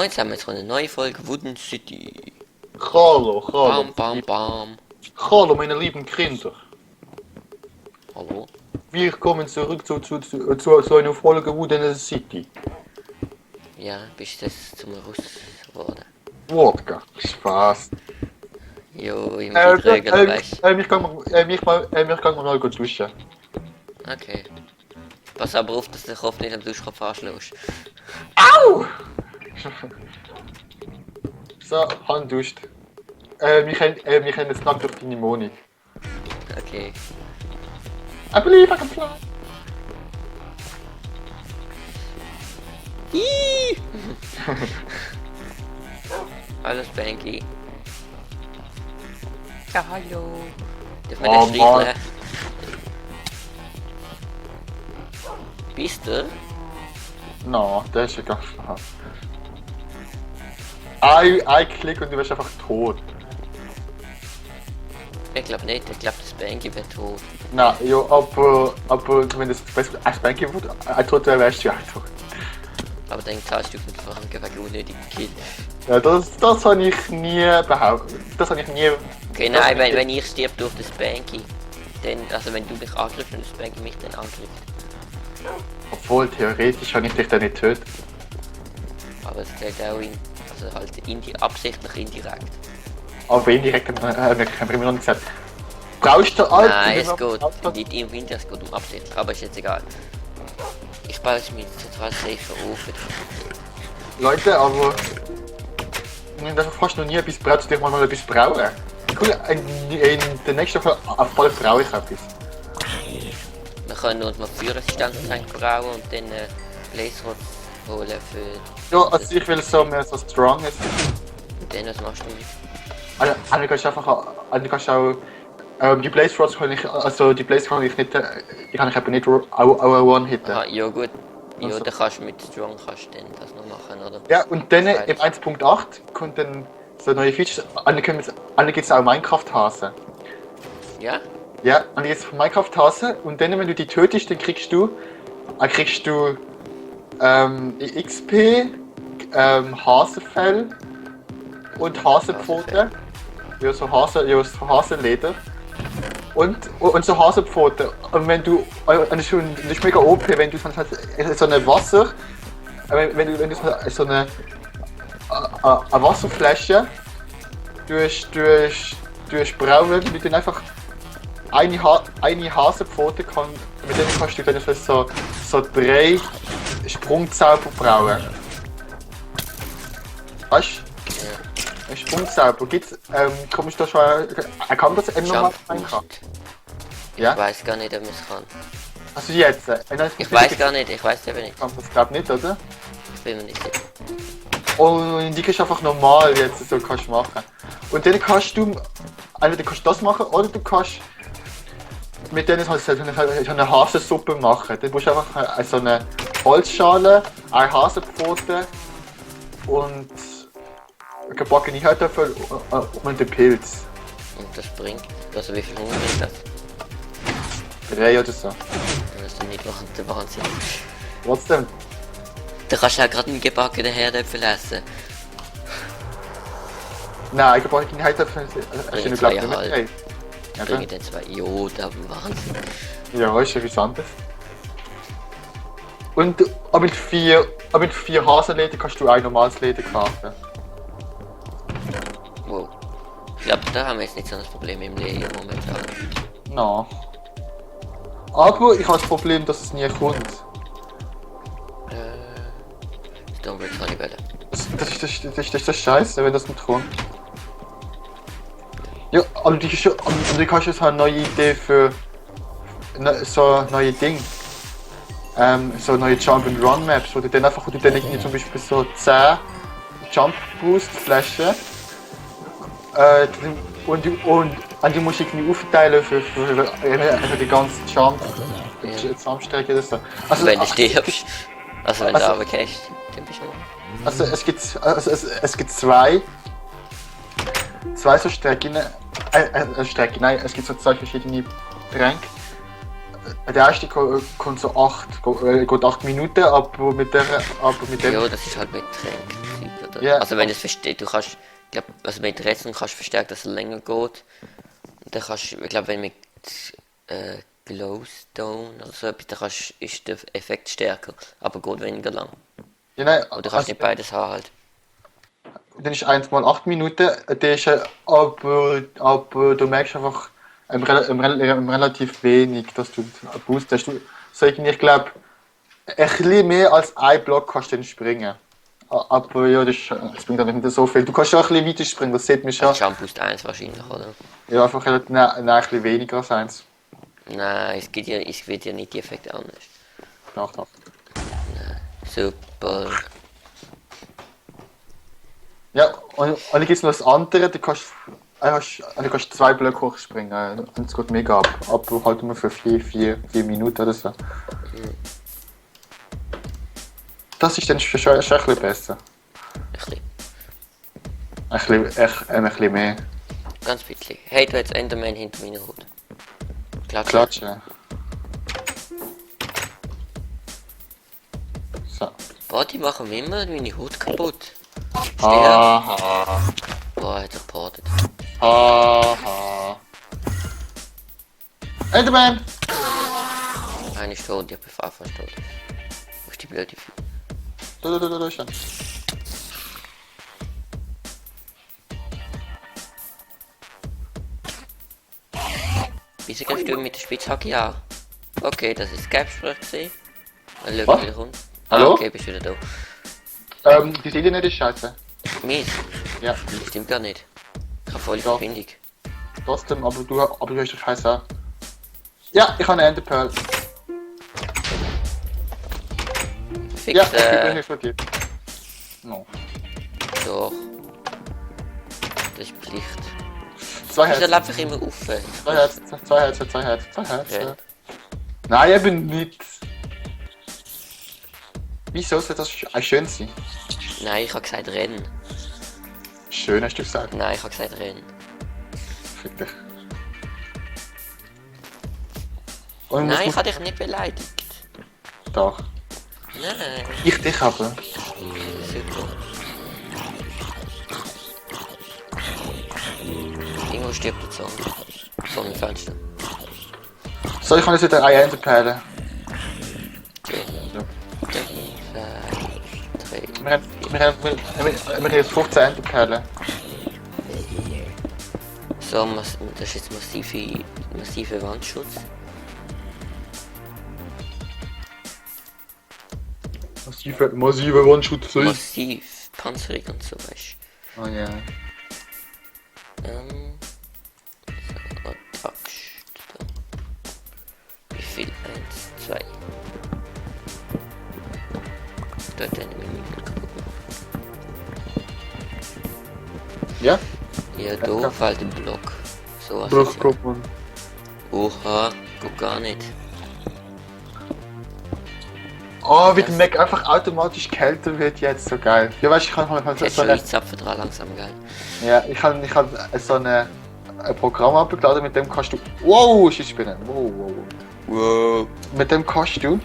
Moin zusammen, jetzt kommt eine neue Folge Wooden City. Hallo, Bam, bam, bam. Hallo, meine lieben Kinder. Hallo? Wir kommen zurück zu einer Folge Wooden City. Ja, bist du jetzt zum Russ geworden? Wodka. Spaß. Jo, ich muss die Regeln weißt. Ich kann mal gut duschen. Okay. Pass aber auf, dass du den Kopf nicht am Duschkopf anschlägst. Au! So, Hand duscht. Wir können jetzt nackt auf deine Moni. Okay. I believe I can fly. Hiii. Hallo Spanky. Ja, hallo. Darf man Oh, den streicheln? Bist du? No, das ist ja ganz klar. Ein Klick und du wirst einfach tot. Ich glaube nicht, ich glaube, der Spanky wird tot. Na, jo, aber wenn das ein Spanky wird, ein tot wäre, wärst du ja tot. Aber dann zahlst du für den Franken wegen unnötigen Kill. Ja, das habe ich nie behauptet. Das habe ich nie... Okay, nein, wenn ich stirb durch den Spanky, dann, also wenn du mich angriffst und der Spanky mich dann angreift. Obwohl, theoretisch kann ich dich dann nicht töten. Aber es zählt auch also halt absichtlich indirekt. Aber indirekt haben wir immer noch nicht gesagt. Brauchst du alt? Nein, es geht nicht im Winter, es geht um absichtlich, aber ist jetzt egal. Ich baue es mir total safe auf. Leute, aber... Ich habe fast noch nie etwas braut, dich mal etwas brauen. Cool, in der nächsten Folge voll brauche ich etwas. Wir können uns mal Feuerresistenztränke brauen und dann Blaze holen für... Ja, also ich will so mehr so strong ist. Und dann, was machst du mit? Also kannst du einfach... Also kannst du auch... die Blaze Rods kann ich... Also die Blaze kann ich nicht... Die kann ich eben nicht one-hitten. Aha, ja gut. Ja, Also. dann kannst du mit Strong dann das noch machen, oder? Ja, und dann im 1.8 kommt dann so neue Features. Alle gibt es auch Minecraft-Hasen. Ja? Ja, und jetzt Minecraft-Hasen und dann, wenn du die tötest, dann kriegst du XP, Hasenfell und Hasenpfoten. Ja, so Hasenleder. Und so Hasenpfoten. Und wenn du, das ist mega OP, wenn du so eine Wasser, wenn du so eine Wasserflasche durch Brauen, wenn du dann einfach eine Hasenpfote mit denen kannst du dann so 3 Sprungzauber brauen. Weißt du? Ja. Ein Sprungzauber gibt's, kommst du da schon, kann das nochmal Minecraft? Ja? Ich weiß gar nicht, ob man es kann. Also jetzt? Ich weiß gar nicht, ich weiß eben nicht. Kann das glaub nicht, oder? Ich bin mir nicht sicher. Und die kannst du einfach normal jetzt so kannst machen. Und dann kannst du, entweder kannst du das machen oder du kannst mit denen so eine Hasensuppe machen. Dann musst du einfach so eine Holzschale, eine Hasenpfote und gebackene Kartoffeln und den Pilz. Und das bringt, also wie viel Hunger ist das? 3 oder so. Das ist nicht der Wahnsinn. Trotzdem. Da kannst du ja gerade einen gebackenen Herdöpfel essen. Nein, gebackene Kartoffeln Bringen sind glaube ich nicht zweieinhalb. mehr. Ich bringe dann 2. Jo, der Wahnsinn. Ja, ist ja was anderes. Und mit 4 Hasenleder kannst du ein normales Leder kaufen. Wow. Ich glaube, da haben wir jetzt nicht so ein Problem im Leben momentan. No. Aber ich habe das Problem, dass es nie kommt. Stonebridge kann ich wählen. Das ist das Scheiße, wenn das nicht kommt. Ja, aber du kannst jetzt eine neue Idee für so neue Dinge. So neue Jump and Run Maps, wo du dann irgendwie zum Beispiel so 10 Jump Boost Flaschen und du musst irgendwie aufteilen für die ganze Jumpstrecke oder so. Also, Wenn du stirbst, also wenn du runtergehst, dann bist du mal. Also es gibt zwei so Strecken, nein, es gibt so 2 verschiedene Tränke. Der erste kommt so 8 Minuten, aber mit der... Ja, das ist halt mit Tränken. oder? Ja. Also wenn es versteht, du kannst, ich glaube, also mit Rätseln kannst du verstärken, dass es länger geht. Und dann kannst du, ich glaube, wenn mit Glowstone oder so etwas, dann ist der Effekt stärker, aber geht weniger lang. Ja, nein, Oder du kannst nicht beides haben halt. dann ist 1 mal 8 Minuten, der ist aber du merkst einfach relativ wenig, dass du boostest. Ich glaube, ein bisschen mehr als ein Block kannst du dann springen. Aber ja, das bringt dann nicht so viel. Du kannst ja auch ein bisschen weiter springen, das sieht man schon. Also Jump Boost 1 wahrscheinlich, oder? Ja, einfach ein bisschen weniger als 1. Nein, es wird ja nicht die Effekte anders. Doch. Super. Ja, und dann gibt es noch das andere, du kannst 2 Blöcke hochspringen. Und es geht mega ab. Aber halt nur für 4 Minuten oder so. Das ist dann schon ein bisschen besser. Ein bisschen. Ein bisschen mehr. Ganz bisschen. Hey, du hast Enderman hinter meiner Hut. Klatschen. So. Boah, die machen mir immer meine Hut kaputt. Haha. Boah, hat er portet. Haha. Enderman! Eine ist tot, ich bin fast tot. Wo ist die blöde Vieh? Da schon. Wieso gehst du mit der Spitzhacke an? Okay, das ist Gapsprach gesehen. Dann schau Was? wieder runter. Hallo? Okay, bist wieder da. Die Internet ist scheiße. Mies? Ja, Stimmt gar nicht. Ich habe voll die Doch. Verbindung. trotzdem, aber du hast doch scheiße. Ja, ich habe eine Enderpearl. Fix, Ja, ich bin explodiert. No. doch. Das ist Pflicht. 2 Wieso Herzen. laufe ich immer auf? 2 Herzen. Ja. Nein, eben nicht. Wieso soll das schön sein? Nein, ich habe gesagt Rennen. Schön hast du gesagt. Nein, ich habe gesagt Rennen. Fick dich. Und Nein, ich habe dich nicht beleidigt. Doch. Nein. Ich dich aber. Super. Irgendwo stirbt der Zombie. Vor dem Fenster. So, ich kann jetzt wieder eine Enderperle. Okay. Ja. 3. Wir haben jetzt 15 Enderperlen. So, das ist jetzt massive Wandschutz. Massive One-Shoot. Massiv. Panzerung und so, weißt Oh ja. du. So, Axt. Wie viel? 1, 2. Dort eine Minute kaputt. Ja? Ja, da fällt ein Block. So was. Bruch, guck mal. Oha, guck gar nicht. Oh, wie der Mac einfach automatisch kälter wird jetzt, so geil. Ja, weißt du, ich kann halt Jetzt so schon eine, die Zapfen dran langsam, geil. ja, ich kann so ein Programm abgeladen, mit dem kannst du, wow, Schießspinnen, wow. Wow. Mit dem kannst du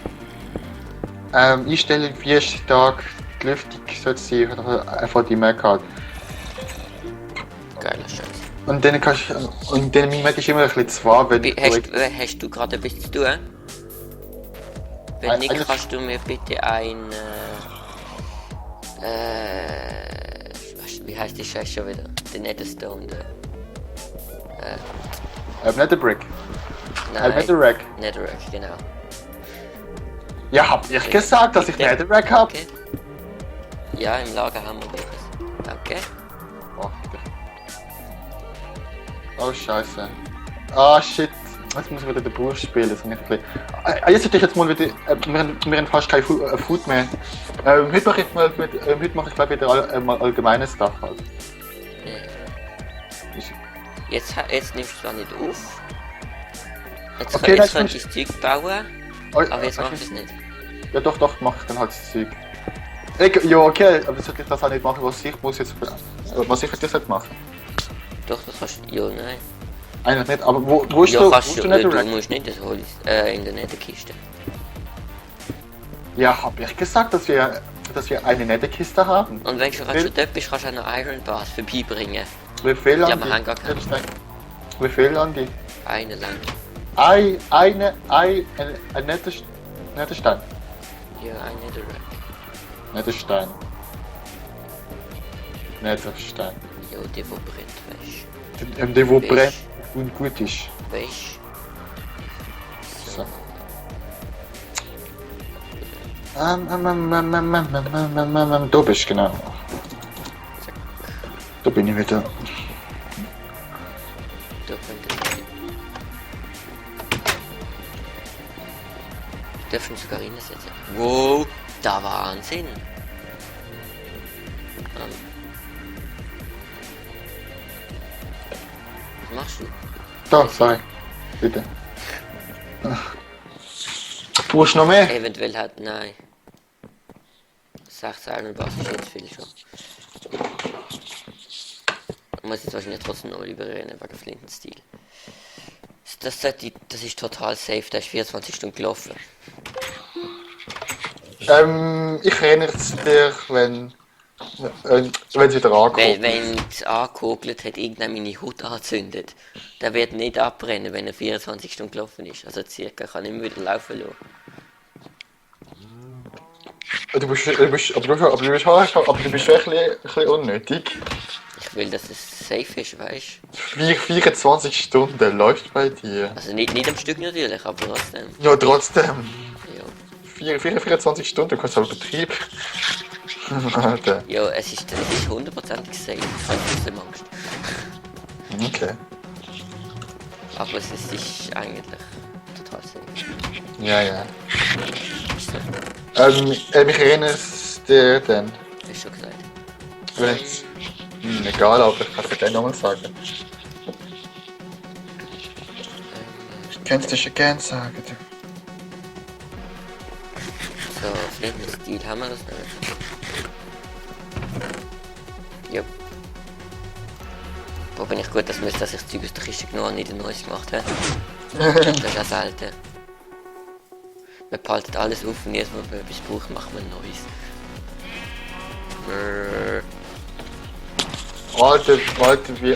einstellen, wie stark die Lüftung sollte sein, oder einfach die Mac hat. Geiler Scheiß. Und dann mein Mac ist immer ein bisschen zu warm, wenn Hast du gerade etwas zu tun? Wenn nicht, eigentlich- kannst du mir bitte ein... wie heißt die Scheiße schon wieder? Der Netherstone, der... Netherbrick. Nein, Netherrack. Netherrack, genau. Ja, hab ich gesagt, dass ich Bitte. Netherrack hab? Okay. Ja, im Lager haben wir welches. Danke. Oh, bitte. Oh, scheiße. Ah, shit. Jetzt muss ich wieder den Bruch spielen, das ist nicht ein bisschen... jetzt hätte ich jetzt mal wieder... wir haben fast kein Food mehr. Heute mache ich glaube ich wieder mal allgemeines Stuff halt. Jetzt nimmst du zwar nicht auf. Jetzt, Okay, jetzt dann könnte ich das Zeug bauen, aber jetzt mach ich es nicht. Ja doch, mach ich dann halt das Zeug. Ja, okay, aber sollte ich das auch nicht machen, was ich jetzt machen? Doch, das kannst du... Ja, nein. Eigentlich nicht, aber wo ist Ja, du kannst du, du Netherrack? musst nicht das Holz in der Netherkiste. Ja, hab ich gesagt, dass wir... dass wir eine nette Kiste haben. Und wenn du gerade schon dort bist, kannst du auch noch Iron Bars vorbeibringen. Wie viel Ja, an wir haben gar keine. Wie viel an die? Eine lang. Ein netter Stein. Ja, eine direkt. Netter Stein. Netter Stein. Ja, die wo brennt, weißt Der, wo Fisch. brennt und gut ist. du. Weißt So. Da bist du, genau. Da bin ich wieder. da brennt es. Dürfen sogar reinsetzen. Wow, da Wahnsinn. Was machst du? Da, sorry. Bitte. Brauchst du noch mehr? Eventuell hat, nein. 16 Iron Bars ist jetzt viel schon. Ich muss jetzt wahrscheinlich trotzdem noch liberieren wegen Flintenstil. Das ist total safe, der ist 24 Stunden gelaufen. Ich erinnere es dir, wenn es wieder ankommt. Wenn es angekugelt hat, irgendwann meine Haut anzündet, der wird nicht abbrennen, wenn er 24 Stunden gelaufen ist. Also circa, kann nicht mehr wieder laufen lassen. Du bist wirklich ein bisschen unnötig. Ich will, dass es safe ist, weißt 24 Stunden läuft bei dir. du? Also nicht am Stück natürlich, aber trotzdem. Ja, trotzdem. Ja. 24 Stunden, du kannst aber Betrieb. Alter. Ja, es ist 100% safe, ich habe trotzdem Angst. Okay. Aber es ist eigentlich total safe. Ja. So, Ich erinnere es dir dann. hast du schon gesagt. Wenn's. Egal, aber ich kann es dir gerne nochmal sagen. Ich kann es dir schon gerne sagen. So, Flintenstil haben wir das nicht. Ja. Wo bin ich gut, dass ich das Zeug aus der Kiste genommen und nicht ein neues gemacht habe. Das ist ja selten. Man behaltet alles auf und jedes Mal, wenn man etwas braucht, macht man ein neues. Alter, wie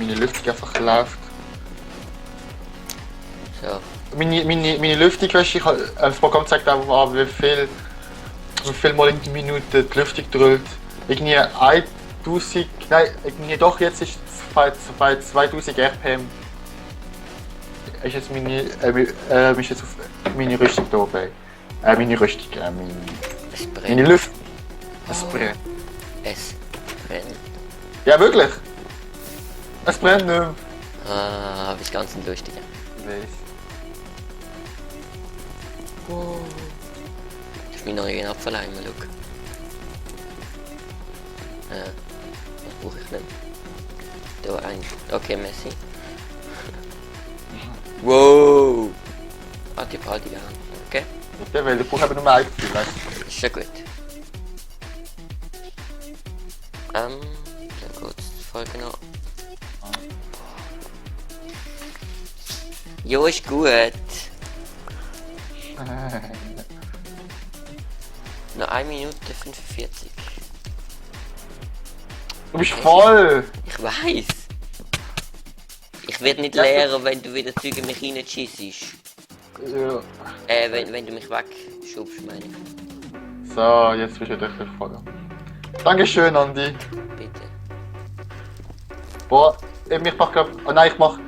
meine Lüftung einfach läuft. So, Meine Lüftung, weißt du, das Programm zeigt einfach an, wie viel Mal in der Minute die Lüftung dröhnt. Irgendwie 1000, nein, irgendwie doch, jetzt ist es bei 2000 RPM. Ist jetzt ist jetzt auf meine Rüstung da oben. Meine Rüstung, es brennt. meine Luft. Es brennt. Es brennt. Ja, wirklich? Es brennt nicht mehr. Ah, das ganz lustig. Weiss. Das ist mein neuer Apfeleimer, schau. Das brauche ich nicht. Da ein. Okay, Messi. Wow! Ah, die behalte ich an. Okay, Ja, weil ich brauche eben nur ein Gefühl, weißt du? ist ja gut. Dann geht's die Folge noch. Jo, ist gut. Noch 1 Minute 45. Du bist voll! Ich weiß. Ich werde nicht leer, wenn du wieder Zeug in mich reinschießt. Ja. Wenn du mich wegschubst, meine ich. So, jetzt bist du wieder richtig voll. Dankeschön, Andi. Bitte. Boah, ich mach glaub. Oh nein, ich mach. In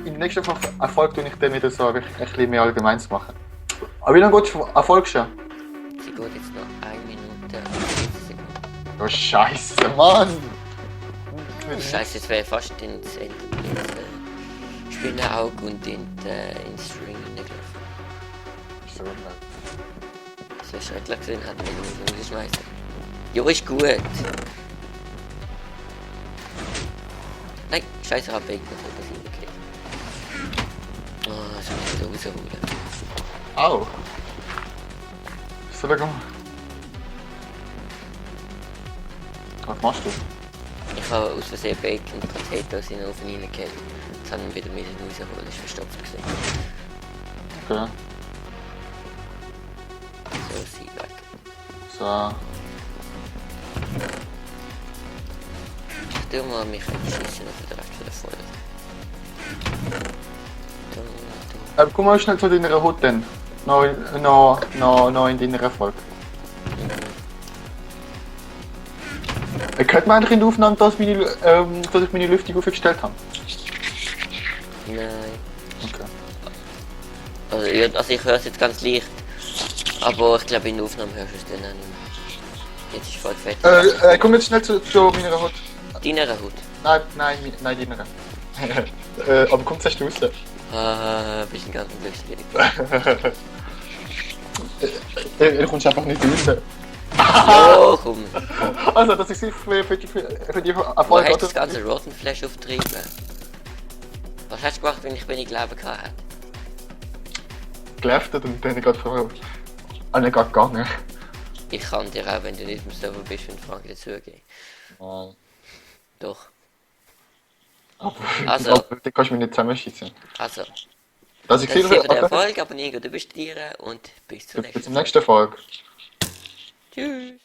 der nächsten Erfolg tue ich dann wieder so ein bisschen mehr allgemeins machen. Aber wie lange geht Erfolg schon? Sie geht jetzt noch 1 Minute 40 Sekunden. Oh Scheiße, Mann! Scheiße, jetzt wäre fast ins Spinnenauge und ins String hineingelaufen. So, ne. Das wäre schrecklich gewesen, hätten wir nicht rausschmeißen. Jo, ist gut. Nein, scheiße, hab Bacon und etwas hingekriegt. Oh, das muss ich wieder rausholen. Au! So, da komm. Was machst du? Ich habe aus Versehen Bacon und Potatoes in den Ofen reingekehrt. Jetzt haben wir wieder rausholen, ist verstopft gewesen. Okay. So, sie weg. So. Ich tu mal mich schießen für den Rest von der Folge. Du. Komm mal schnell zu deiner Hut dann. Noch in deiner Folge. Könnte man eigentlich in der Aufnahme, dass ich meine Lüftung aufgestellt habe? Nein. Okay. Also, ja, also ich höre es jetzt ganz leicht. Aber ich glaube in der Aufnahme hörst du es dann auch nicht mehr. Jetzt ist voll fett. Komm jetzt schnell zu meiner Hut. Deiner Hut. Nein, deiner. Aber komm zuerst raus. Bist ein ganz glücklich. Du kommst einfach nicht raus. Oh, komm. Also, das ist für die Wo Erfolg, hast du das ganze Rotten Flash aufgetrieben? Was hast du gemacht, wenn ich wenig Leben hatte? geleftet und dann gerade vor einer gerade gegangen. Ich kann dir auch, wenn du nicht im Server bist, 5 Franken dazugeben. Nein. Doch. Also. Also. Den kannst du mich nicht zusammenschießen. Also, Das ist das ist wieder der Erfolg, abonnieren, du bist dir und bis zur bis nächsten zum nächsten Folge. Tschüss.